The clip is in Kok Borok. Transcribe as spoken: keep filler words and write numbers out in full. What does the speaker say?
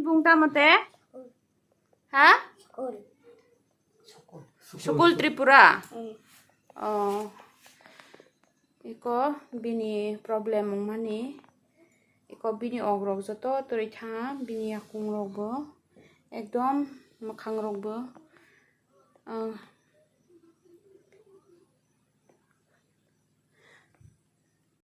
Bung tamo te? Ha? School. School Tripura. Mm. Oh. Iko bini problem wngmani. Iko bini ok rok joto turi tha, bini yakung rok bo ekdom mwkhang rok bo, ah,